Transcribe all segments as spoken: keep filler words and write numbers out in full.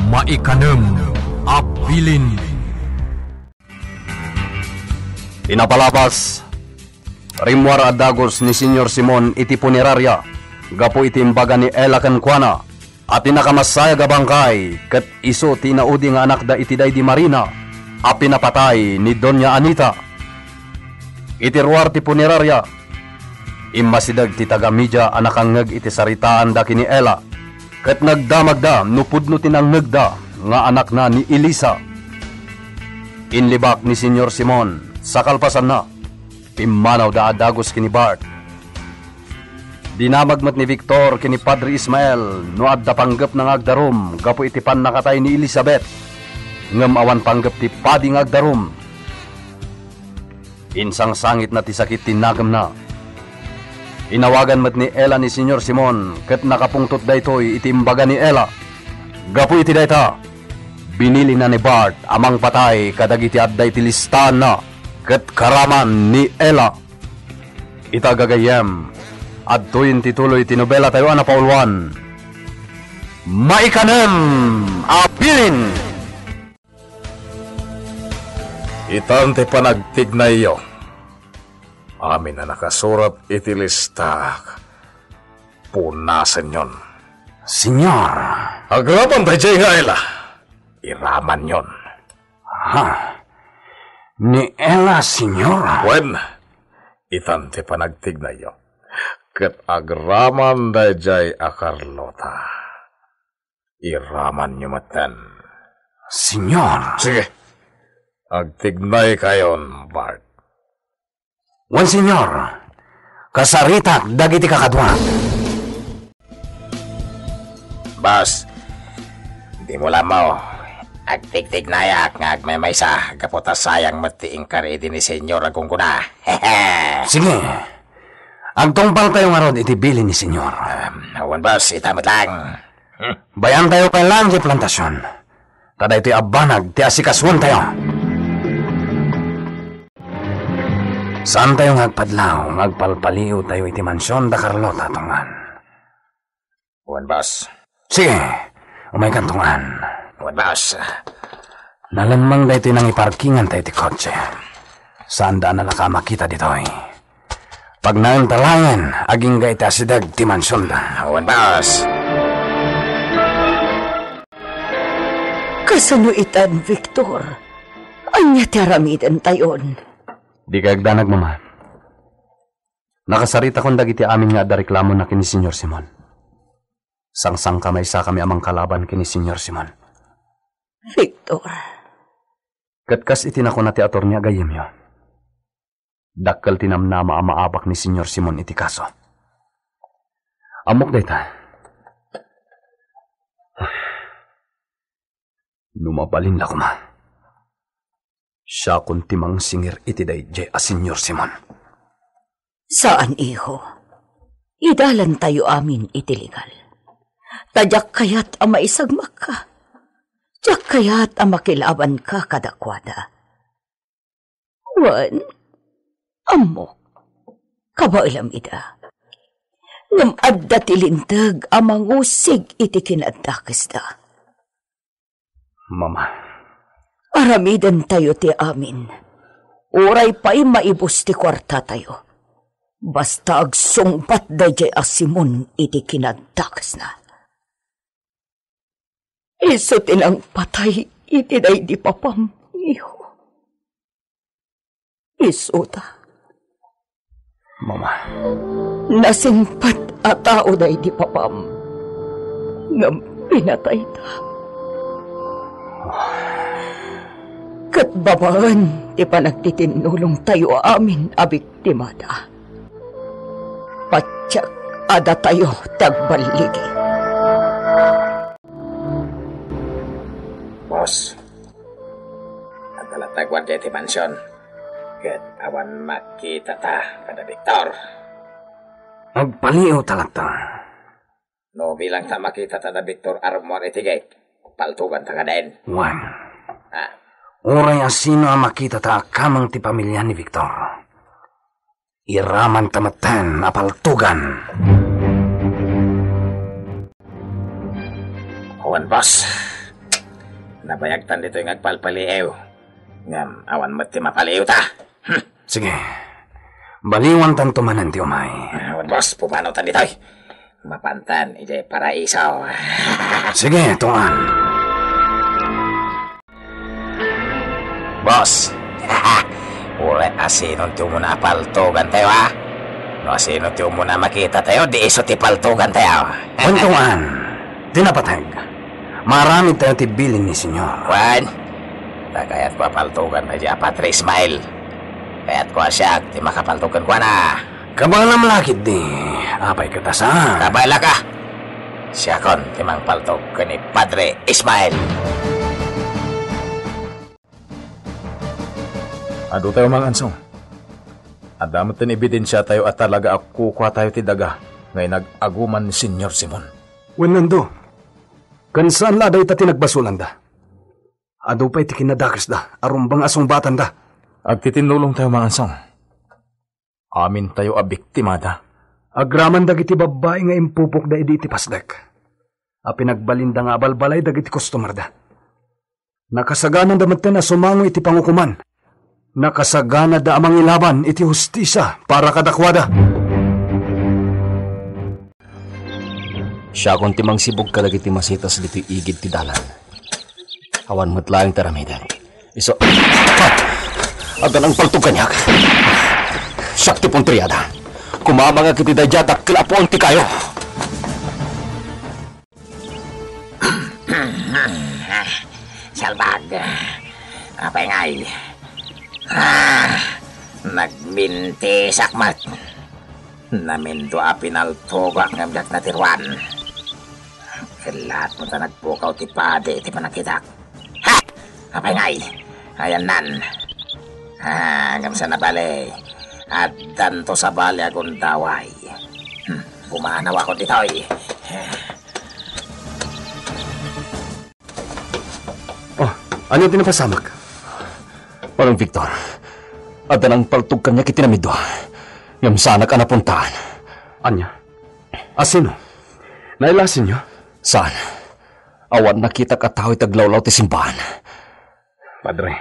Maikanem a bilin. Inapalabas, rimmuar a dagus ni Señor Simon iti puneraria gapu iti imbaga ni Ela kenkuana a ti nakamasayag a bangkay ket isu ti inaudi nga anakda iti daydi Marina a pinapatay ni Doña Anita. Iti ruar ti puneraria, immasideg ti taga-Media a nakangngeg iti saritaanda ken ni Ela, ket nagdamagda no pudno ti nangngegda nga anakna ni Elisa. Inlibak ni Señor Simon, sa kalpasanna, pimmanawda a dagus ken ni Bart. Dinamag met ni Victor ken ni Padre Ismael no adda panggepna nga agdarum gapu iti pannakatay ni Elizabeth, ngem awan panggep ti padi nga agdarum. Insangsangitna ti sakit ti nakemna. Inawagan met ni Ela ni Señor Simon ket nakapungtot daytoy iti imbaga ni Ela. Gapu iti dayta, binilina ni Bart a mangpatay kadagiti adda iti listaanna ket karaman ni Ela. Ita gagayyem, adtoyen ti tuloy ti nobelatayo a napauluan. Maikanem a bilin! Itan ti panagtignayyo. Amin a nakasurat iti lista, punasenyon. Señor. Agraman daydiay nga Ela. Iramanyon. Ha? Ni Ela, Señor? Wen, itan ti panagtignayyo. Ket agraman daydiay a Carlota. Iramanyo metten. Señor. Sige. Agtignaykayon, Bart. Wen, Señor. Kasaritak dagiti kakaduak. Boss, dimo la ammo. Agtigtignayak nga agmaymaysa gapu ta sayang met ti inkari idi ni Señor a gunggona. Sige. Agtungpaltayo ngarud iti bilin ni Señor. Um, awan, boss, ita met lang. Bayantayo pay laeng ti plantasion, ta daytoy a banag ti asikasuentayo. Saantayo nga agpadlaw nga agpalpaliiwtayo iti mansion da Carlota, Tungan. Wen, boss. Sige, umaykan, Tungan. Wen, boss. Nalemmeng daytoy nangiparkingantayo ti kotse. Saanda a nalaka a makita ditoy. Pagnaenta laeng, agingga iti asideg ti mansionda. Wen, boss. Kasano itan, Victor? Ania ti aramidentayon? Dikay agdanag, Mama. Nakasaritakon dagiti amin nga adda reklamona ken ni Señor Simon. Sangsangkamaysakami a mangkalaban ken ni Señor Simon. Victor. Ket kas iti nakuna ti atorni a gayyemyo, dakkel ti namnama a maabak ni Señor Simon iti kaso. Ammok dayta. No mabalin la koma, siakon ti mangsingir iti daydiay a Señor Simon. Saan, iho. Idalantayo amin iti legal. Ta diak kayat a maisagmakka. Diak kayat a makilabanka kadakuada. Wen, ammok, kabaelam ida. Ngem adda ti linteg a mangusig iti kinadakesda. Mama. Aramidentayo ti amin. Uray pay maibus ti kuartatayo. Basta agsungbat daydiay a Simon iti kinadakesna. Isu ti nangpatay iti daydi papam, iho. Isuta. Mama. Nasingpet a tao daydi papam, ngem pinatayta. Ket babaen ti panagtitinnulongtayo amin a biktimada, patiek a datayo ti agballigi. Boss, adda latta guardia iti mansion, ket awan makitata kada Victor. Agpaliiwta latta. No bilangta makitata da Victor a rummuar iti gate, paltoganta kadin. Wen. Ah. Uray a sino a makitata a kameng ti pamilya ni Victor, iramanta metten a paltogan. Awan, boss. Nabayagtan ditoy nga agpalpaliiw. Ngem awan met ti mapaliiwta. Hmm. Sige. Baliwantanto manen ti umay. Ah, wen, boss, pumanotan ditoy. Mapantan idiay paraiso. Sige, tuan. Boss, uray asino ti umuna a paltugantayo, ha? No asino ti umuna a makitatayo, di isu ti paltugantayo. Wen, tuan, ti napateg. Maaramidtayo ti bilin ni Senyor. Wen, ta kayatko a paltugan daydiay a Padre Ismael. Kayatko a siak ti makapaltog kenkuana. Kabaelam la ketdi, apay ket a saan? Kabaelak a. Siakon ti mangpaltog ken ni Padre Ismael. Adu tayo, Mang Ansong. Adda met ti ebidensiatayo a talaga a kukuatayo ti daga nga inag-aguman ni Senyor Simon. Wen, Nando. Ken saan la a dayta ti nagbasolanda. Adu pay ti kinadakesda a rumbeng a sungbatanda. Agtitinnulongtayo, Mang Ansong. Amintayo a biktimada. Agraman dagiti babbai nga impupokda idi iti pasdek a pinagbalinda nga abalbalay dagiti kostomerda. Nakasaganada metten a sumango iti pangukoman. Nakasaganada a mangilaban iti hustisia para kadakuada. Siakon ti mangsibug kadagiti masitas ditoy igid ti dalan. Awan met laeng ti aramidek. Isu— Ah! Adda nangpaltog kaniak. Siak ti puntriada. Kumamangak iti daydiay a dakkel a puon ti kayo. Salbag. Apay ngay? Ah, nagbintisak met. Namindua a pinaltogak ngem diak natiruan. Ket laat met a nagpukaw ti padi iti pannakitak. Ha! Apay ngay? Ayannan. Ah, ngem saan a bale, addanto sabali a gundaway. Hmm, pumanawakon ditoy. Oh, ania ti napasamak? Manong Victor, adda nangpaltog kaniak iti namindua, ngem saanak a napuntaan. Ania? Asino? Nailasinyo? Saan. Awan nakitak a tao iti aglawlaw ti simbaan. Padre,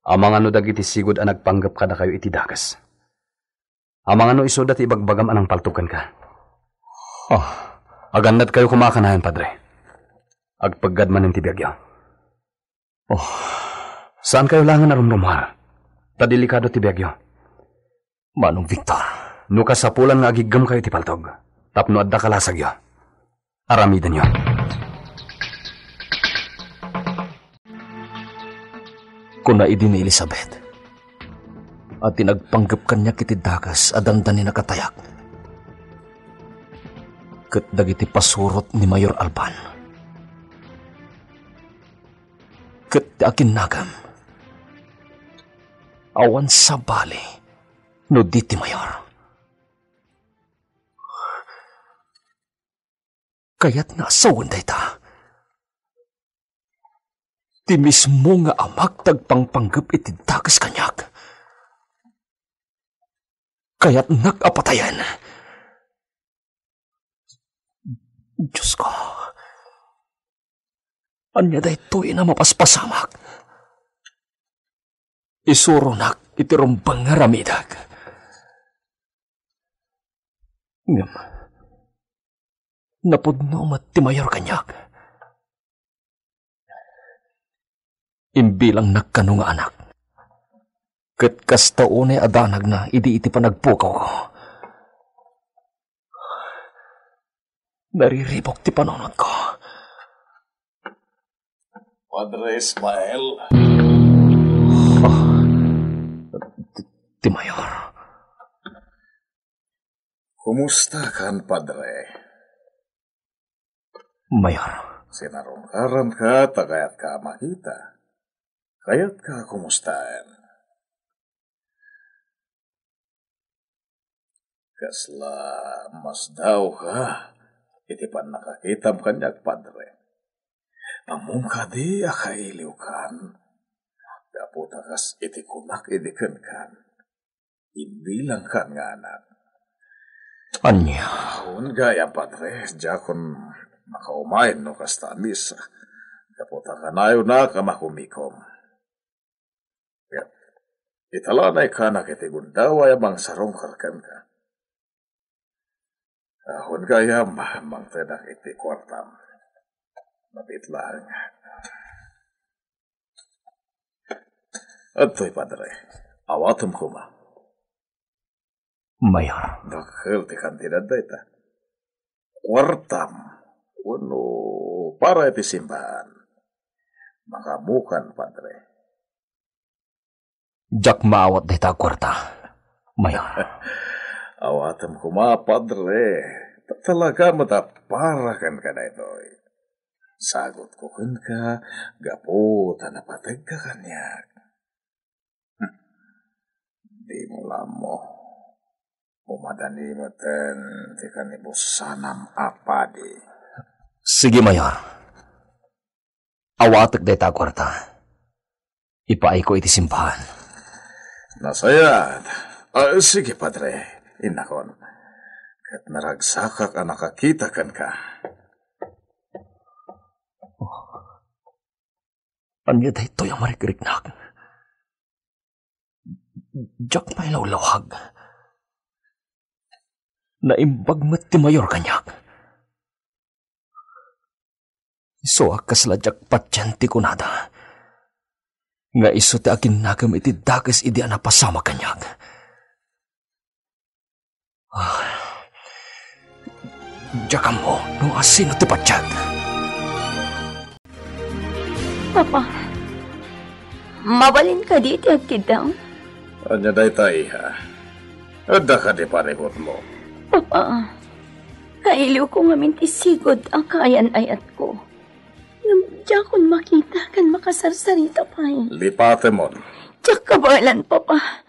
amangan no dagiti sigud a nagpanggep kadakayo iti dakes. Amangan no isuda ti ibagbagam a nangpaltog kenka. Oh, agannadkayo koma a kanayon, Padre. Agpeggad manen ti biagyo. Oh. Saankayo laengen a rumrumuar, ta delikado ti biagyo. Manong Victor. No kasapulan nga agiggem kayo iti paltog, tapno adda kalasagyo, aramidenyo. Kuna idi ni Elizabeth, a ti nagpanggep kaniak iti dakes a dandani nakatayak, ket dagiti pasurot ni Mayor Alban, ket ti aginnagem, awan sabali no di ti Mayor. Kayatna a sawen dayta. Ti mismo nga amak ti agpangpanggep iti dakes kaniak. Kayatnak a patayen. Diosko, ania daytoy a mapaspasamak? Isuronak iti rumbeng nga aramidek. Ngem, napudno met ti Mayor kaniak. Imbilangnak kano nga anak. Ket kasta unay a danagna idi iti panagpukawko. Nariribuk ti panunotko. Padre Ismael. Ah, ti, ti Mayor. Kumusta kan, Padre? Mayor. Sinarungkaranka ta kayatka a makita. Kayatka a kumustaen. Kasla masdaoka iti pannakakitam kaniak, Padre. Ammom kadi a kailiwkan? Gapu ta kas iti kunak idi kenkan, imbilangkan nga anak. Ania? Wen gayam, Padre, diakon makaumay no kasta a misa. Gapu ta kanayonak a makumikom. Ket italanaykanak iti gundaway a mangsarungkar kenka. Awan gayam, mangtedak iti kuartam. Mabit laeng. Adtoy, Padre. Awatem koma. Mayor. Dakkel ti kantidad dayta. Kuartam. Wenno para iti simbahan. Makaammokan, Padre. Diak maawat dayta a kuarta, Mayor. Awatem koma, Padre. Ta-, talaga met a para kenka daytoy. Sagutko kenka gapu ta napategka kaniak. Hmm. Dimo la ammo. Umadani metten ti kanibusanam a padi. Sige, Mayor. Awatek dayta a kuarta. Ipaayko iti simbahan. Nasayaat. Ah, sige, Padre. Innakon. Ket naragsakak a nakakita kenka. Oh. Ania daytoy a marikriknak? Diak mailawlawag. Naimbag met ti Mayor kaniak. Isu a kasla diak patien ti kunada nga isu ti aginnagem iti dakes idi a napasamak kaniak. Ah, diak ammo no asino ti patiek. Papa, mabalin kadi ti agkiddaw? Ania dayta, iha? Adda kadi parikutmo? Papa, kailiwko ngamin ti sigud a kaayan-ayatko. Ngem diakon makita ken makasarsarita pay. Lipatemon. Diak kabaelan, Papa.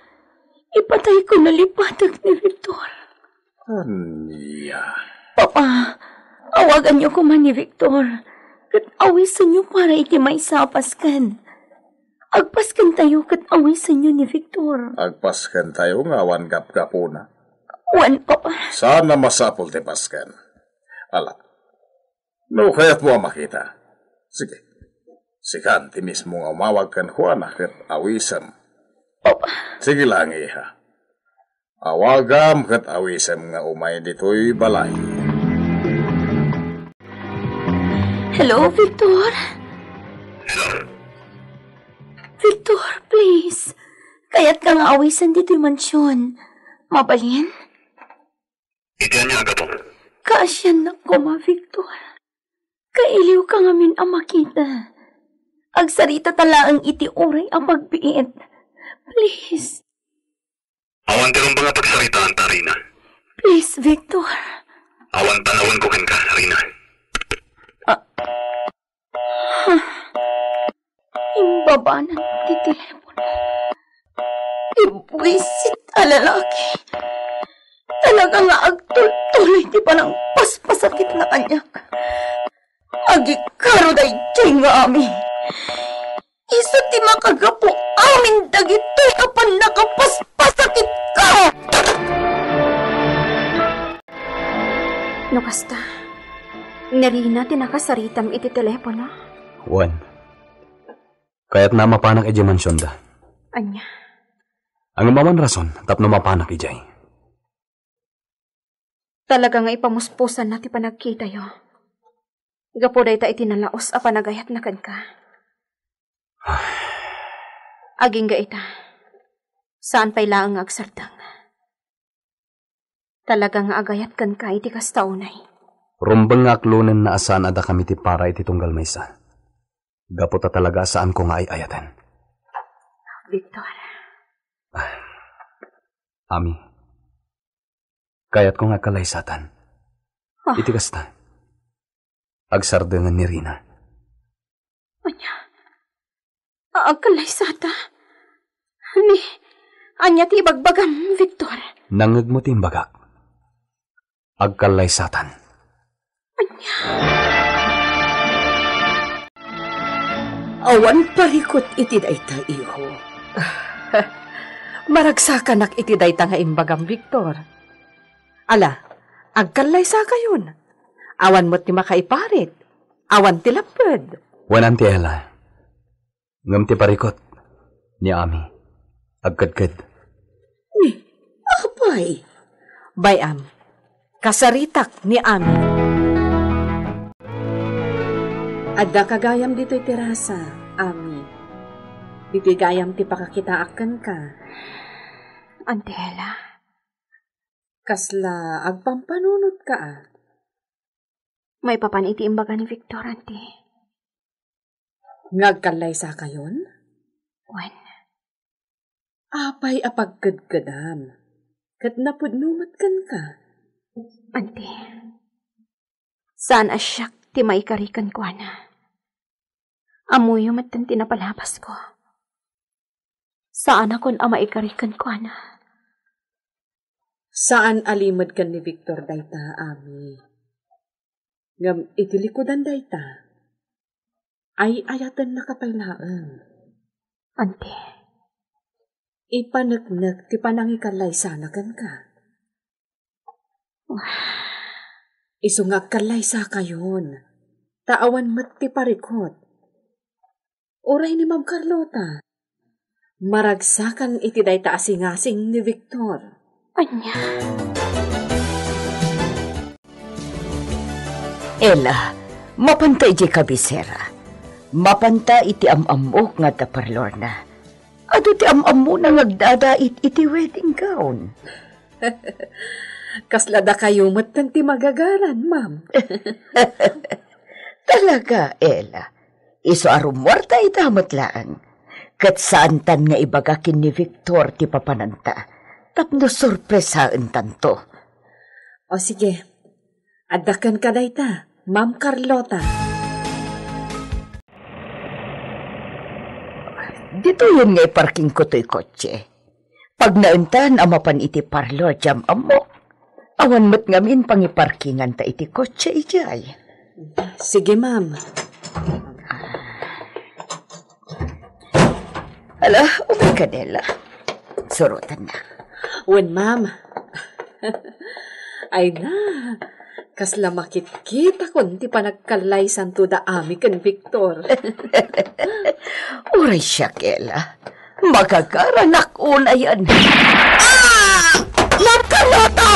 Ipatayko no lipatek ni Victor. Ania? Papa, awaganyo koma ni Victor, ket awisenyo para iti maysa a pasken. Agpaskentayo ket awisenyo ni Victor. Agpaskentayo nga awan gapgapuna? Wen, Papa. Saan a masapul ti pasken. Ala, no kayatmo a makita, sige. Sikan ti mismo nga umawag kenkuana ket awisem. Papa. Sige lang, iha. Awagam ket awisem nga umay ditoy balay. Hello, Victor? Victor, please. Kayatka nga awisen ditoy mansyon. Mabalin? Iti ania a gapu? Kaasiannak koma, Victor. Kailiwka ngamin a makita. Agsarita ta laeng iti uray a pagbiit. Please. Awan ti rumbeng a pagsaritaanta, Rina. Please, Victor. Awan panawenko kenka, Rina. Ah. Imbabanan ti telepono. Ti buisit a lalaki. Talaga nga agtultuloy ti panangpaspasakitna kaniak. Agikaro daytoy nga amin. Isu ti makagapu amin dagitoy a pannakapaspasakitka. No kasta, ni Rina ti nakasaritam iti telepono? Wen. Kayatna a mapanak idiay mansionda. Ania? Ngem awan rason tapno mapanak idiay. Talaga nga ipamuspusanna ti panagkitayo. Gapu dayta iti nalaus a panagayatna kenka. Agingga ita, saan pay laeng nga agsardeng. Talaga nga agayat kenka iti kasta unay. Rumbeng nga aklonenna a saan a dakami ti para iti tunggal maysa. Gapu ta talaga a saanko nga ay-ayaten. Victor. Ami, kayatko nga agkallaysatan. Ah. Iti kasta, agsardengen ni Rina. Ania? A-, agkallaysata? Ni, ania ti ibagbagam, Victor? Nangngegmo ti imbagak. Agkallaysatan. Ania? Awan parikut iti dayta, iho. Maragsakanak iti dayta nga imbagam, Victor. Ala, agkallaysakayon. Awan met ti makaiparit. Awan ti lapped. Wen, Auntie Ella. Ngem ti parikut ni Ami, agkedked. Ni, apay? Bay-am, kasaritak ni Ami. Addaka gayam ditoy terasa, Ami. Ditoy gayam ti pakakitaak kenka. Auntie Ella. Kasla agpampanunotka a? Maipapan iti imbaga ni Victor, Auntie. Nga agkallaysakayon? Wen. Apay a pagkedkedam? Ket napudno met kenka? Auntie, saan a siak ti maikari kenkuana. Ammoyo metten ti napalabasko. Saanakon a maikari kenkuana. Saan a limed ken ni Victor dayta, Ami. Ngem iti likudan dayta, ay-ayatennaka pay laeng. Auntie. Ipaneknek ti panangikallaysana kenka. Isu nga agkallaysakayon, ta awan met ti parikut. Uray ni Ma'am Carlota, maragsakan iti dayta a singasing ni Victor. Ania? Ella, mapanta idiay kabisera. Mapanta iti am-ammok nga adda parlorna. Adu ti am-ammona nga agdadait iti wedding gown. Kasla dakayo metten ti magagaran, ma'am. Talaga, Ella. Isu a rummuarta ita met laeng. Ket saantan nga ibaga ken ni Victor ti papananta. Tapno sorpresaentanto. O sige, adda kenka dayta, Ma'am Carlota. Ditoyen nga iparkingko toy kotse. Pagnaentan a mapan iti parlor ti am-ammok. Awan met ngamin pangiparkinganta iti kotse idiay. Sige, ma'am. Ala, umay ka, Ella. Surotannak. Wen, ma'am. Ay na, kasla makitkitakon ti panagkallaysanto da Ami ken Victor. Uray siak, Ella. Magagaranak unayen. Ah! Ma'am Carlota!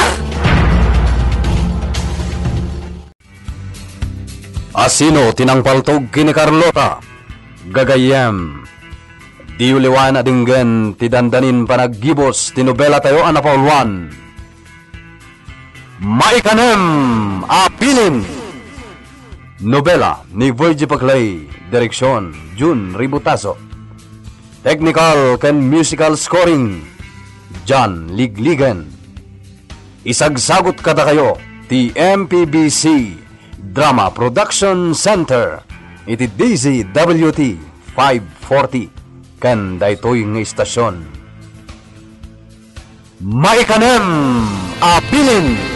Asino ti nangpaltog ken ni Carlota? Gagayyem, diyo liwan a denggen ti dandanin panaggibus ti nobelatayo a napauluan. Maikanem a Bilin! Nobela ni Virgie Paclay, direksyon, Jun Ributazo. Technical ken musical scoring, John Ligligen. Isagsagut kadakayo ti M P B C Drama Production Center iti D Z W T five forty ken daytoy nga istasyon. Maikanem a Bilin!